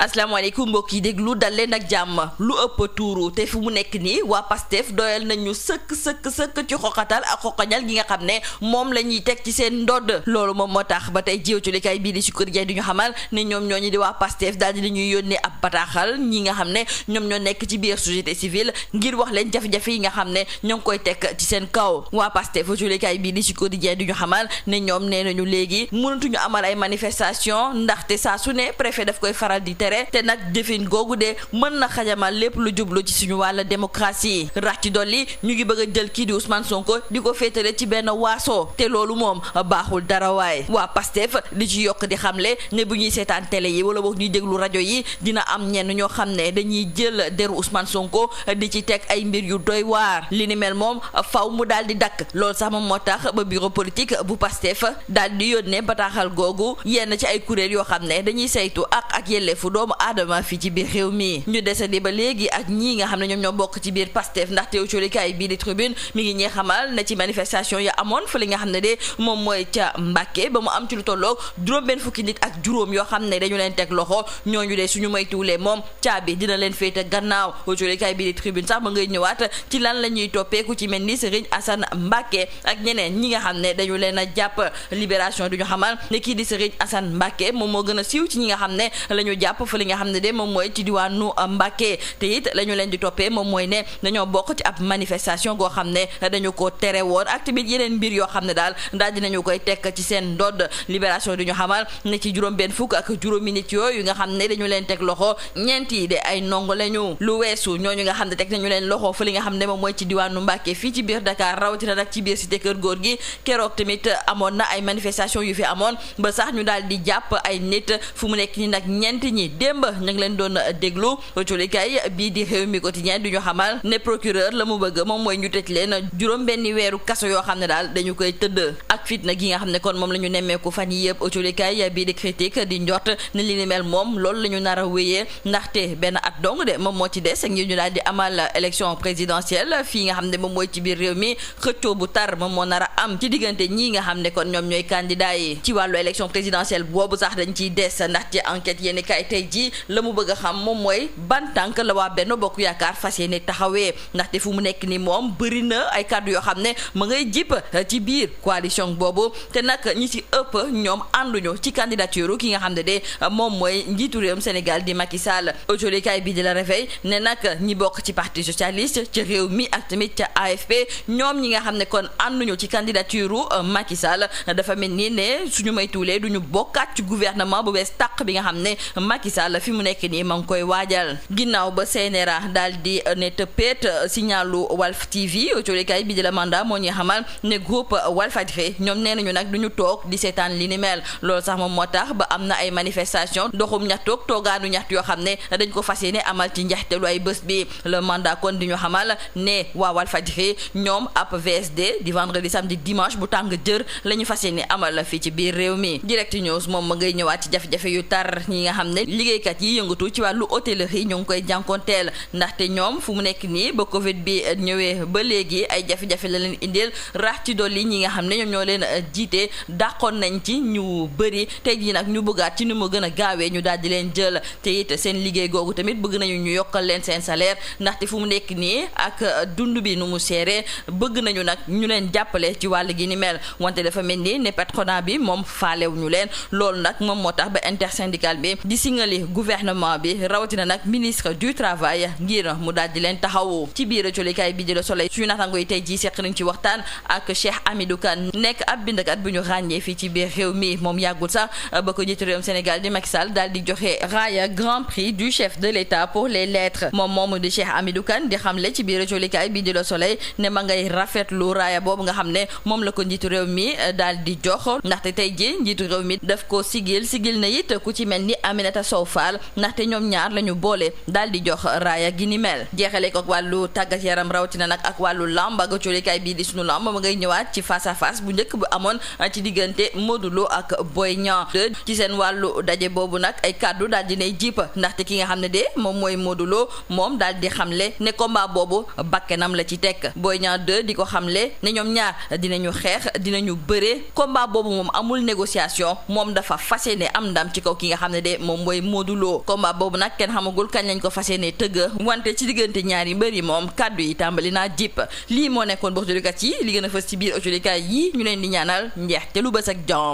asalaamaaleykum mbokk yi déglu dal leen ak jàmm lu ëpp tuuru te fu mu nekk nii waa Pastef doyal nañu sëkk ci xoxatal ak xoxañal gi nga xam ne moom la ñuy teg ci seen ndodd loolu moom moo tax ba tey jiw ci likaay bii di Sud Quotidien di ñu xamal ne ñoom ñooñu di waa Pastef daal di ñuy yónnee ab bataaxal ñi nga xam ne ñoom ñoo nekk ci biir société civile ngir wax leen jafe-jafe yi nga xam ne ñoo ngi koy teg ci seen kaw waa Pastef ci likaay bii di Sud Quotidien di ñu xamal ne ñoom nee nañu léegi mënatuñu amal ay manifestation ndaxte saa su ne préfet daf koy faral di tere te nag jëfin googu de mën na xajamal lépp lu jublu ci suñu wàll démocratie rax ci dolli ñu ngi bëgg a jël kii di Ousmane Sonko di ko féetale ci benn waaso te loolu moom baaxul dara waay waa Pastef di ci yokk di xamle ne bu ñuy seetaan télé yi wala boog ñuy déglu rajo yi dina am ñenn ñoo xam ne dañuy jël deru Ousmane Sonko di ci teg ay mbir yu doy waar li ni mel moom faw mu daal di dakk loolu sax moom moo tax ba bureau politique bu Pastef daal di yónnee bataaxal googu yenn ci ay kuréel yoo xam ne dañuy saytu ak yelleefu doomu aadama fii ci biir réew mi ñu desandi ba léegi ak ñii nga xam ne ñoom ñoo bokk ci biir Pastef ndaxte coolikaay bii di Tribune mi ngi ñee xamal na ci manifestation ya amoon fa li nga xam ne de moom mooy ca Mbàkke ba mu am ci lu tolloog juróom-benn fukki nit ak juróom yoo xam ne dañu leen teg loxo ñooñu de suñu moytuwulee moom caabi dina leen féete gannaaw coolikaay bii di Tribune sax ba ngay ñëwaat ci lan la ñuy toppeeku ci mel ni Serigne Assane Mbàkke ak ñeneen ñi nga xam ne dañu leen a jàpp Libération du ñu xamal ne kii di Serigne Assane Mbàkke moom moo gën a siiw ci ñi nga xam ne la ñu jàpp fa li nga xam ne de moom mooy ci diwaanu Mbàkke te it la ñu leen di toppee moom mooy ne dañoo bokk ci ab manifestation goo xam ne dañu ko tere woon ak tamit yeneen mbir yoo xam ne daal dinañu koy tekk ci seen ndodd Libération du ñu xamal ne ci juróom-benn fukk ak juróomi nit yooyu nga xam ne dañu leen teg loxo ñeent yi de ay ndongo lañu lu weesu ñooñu nga xam ne teg nañu leen loxo fa li nga xam ne moom mooy ci diwaanu Mbàkke fii ci biir Dakar rawatina nag ci biir cité Kër Góor gi keroog tamit amoon na ay manifestation yu fi amoon ba sax ñu daal di jàpp ay nit fu mu nekk ni nag ñeent ñi démb ñu ngi leen doon déglu colikaay bii di réew mi quotidien du ñu xamal ne procureur la mu bëgg moom mooy ñu tëj leen juróom-benni weeru kaso yoo xam ne daal dañu koy tëdd ak fitna gi nga xam ne kon moom la ñu nemmeeku fan yi yëpp colikaay bii di critique di njort ne li ni mel moom loolu la ñu nar a wéyee ndaxte benn at dong de moom moo ci des ngir ñu daal di amal élection présidentielle fii nga xam ne moom mooy ci biir réew mi xëccoo bu tar moom moo nar a am ci diggante ñii nga xam ne kon ñoom ñooy candidat yi ci wàllu élection présidentielle boobu sax dañ ciy des ndaxte enquête yéeni kaay tey ji la mu bëgg a xam moom mooy ban tànk la waa Benno Bokk Yaakaar fas yéene taxawee ndaxte fu mu nekk ni moom bëri na ay kàddu yoo xam ne ma ngay jipp ci biir coalition boobu te nag ñi ci ëpp ñoom ànduñu ci candidature ki nga xam ne de moom mooy njiitu réewum Sénégal di Macky Sall autolikaay bi di la Réveil ne nag ñi bokk ci parti socialiste ci réew mi ak tamit ca AFP ñoom ñi nga xam ne kon ànduñu ci candidature Macky Sall dafa mel ni ne suñu may tuulee duñu bokkaat ci gouvernement bu bees tàq bi nga xam ne Macky Sall fi mu nekk nii ma ngi koy waajal ginnaaw ba CNRA daal di ne tëppeet signalu Walf TV coolikaay bi di la mandat moo ñuy xamal ne groupe Walfadjri ñoom nee nañu nag duñu toog di seetaan li ni mel loolu sax moom moo tax ba am na ay manifestation doxum ñaxtoog toogaanu ñaxtu yoo xam ne dañ ko fas yéene amal ci njaxtelu ay bés bi le mandat kon di ñu xamal ne waa Walfadjri ñoom ab VSD di vendredi samedi dimanche bu tàng jër la ñu fas yéene amal fii ci biir réew mi Direct News moom ma ngay ñëwaat ci jafe-jafe yu tar ñi nga xam ne liggéeykat yi yëngatu ci wàllu hôtellerie ñu ngi koy jànkonteel ndaxte ñoom fu mu nekk nii ba Covid bi ñëwee ba léegi ay jafe-jafe la leen indil rax ci dolli ñi nga xam ne ñoom ñoo leen jiite dàqoon nañ ci ñu bëri tey jii nag ñu bëggaat ci nu mu gën a gaawee ñu daal di leen jël te it seen liggéey googu tamit bëgg nañu ñu yokkal leen seen salaire ndaxte fu mu nekk nii ak dund bi nu mu seeree bëgg nañu nag ñu leen jàppale ci wàll gi ni mel wante dafa mel ni ne patronat bi moom faalewuñu leen loolu nag moom moo tax ba intersyndical bi di singali gouvernement bi rawatina nag ministre du travail ngir mu daal di leen taxawu ci biir colikaay bi di Le Soleil suñu naataango yi tey jii seq nañ ci waxtaan ak Cheikh Hamidou Kane nekk ab bindkat bu ñu ràññee fii ci biir réew mi moom yàggul sax ba ko njiitu réewum Sénégal di Macky Sall daal di joxe raaya grand prix du chef de l'État pour les lettres moom moomu di Cheikh Hamidou Kane di xamle ci biir colikaay bi di Le Soleil ne ma ngay rafetlu raaya boobu nga xam ne moom la ko njiitu réew mi daal di jox ndaxte tey jii njiitu réew mi daf ko sigil na it ku ci mel ni Aminata Sow Fall ndaxte ñoom ñaar la ñu boole daal di jox raaya gi ni mel jeexale ko ak wàllu tàggat yaram rawatina nag ak wàllu lamb ak colikaay bii di sunu lamb ma ngay ñëwaat ci face à face bu njëkk bu amoon ci diggante Modou Lo ak Boy Niang ci seen wàllu daje boobu nag ay kàddu daal di nay jiip ndaxte ki nga xam ne de moom mooy Modou Lo moom daal di xamle ne combat boobu bakkenam la ci tekk Boy Niang 2 di ko xamle ne ñoom ñaar dinañu xeex dinañu bëre combat boobu moom amul négociation moom dafa fas yéene am ndam ci kaw ki nga xam ne de moom mooy Modou Lo combat boobu nag kenn xamagul kañ lañ ko fas yéene tëgg wante ci diggante ñaari mbër yi moom kaddu yi tàmbali naa jip lii moo nekkoon box jolikat yi li gën a fës ci biir jolikat yi ñu leen di ñaanal njeex te lu bës ak jàmm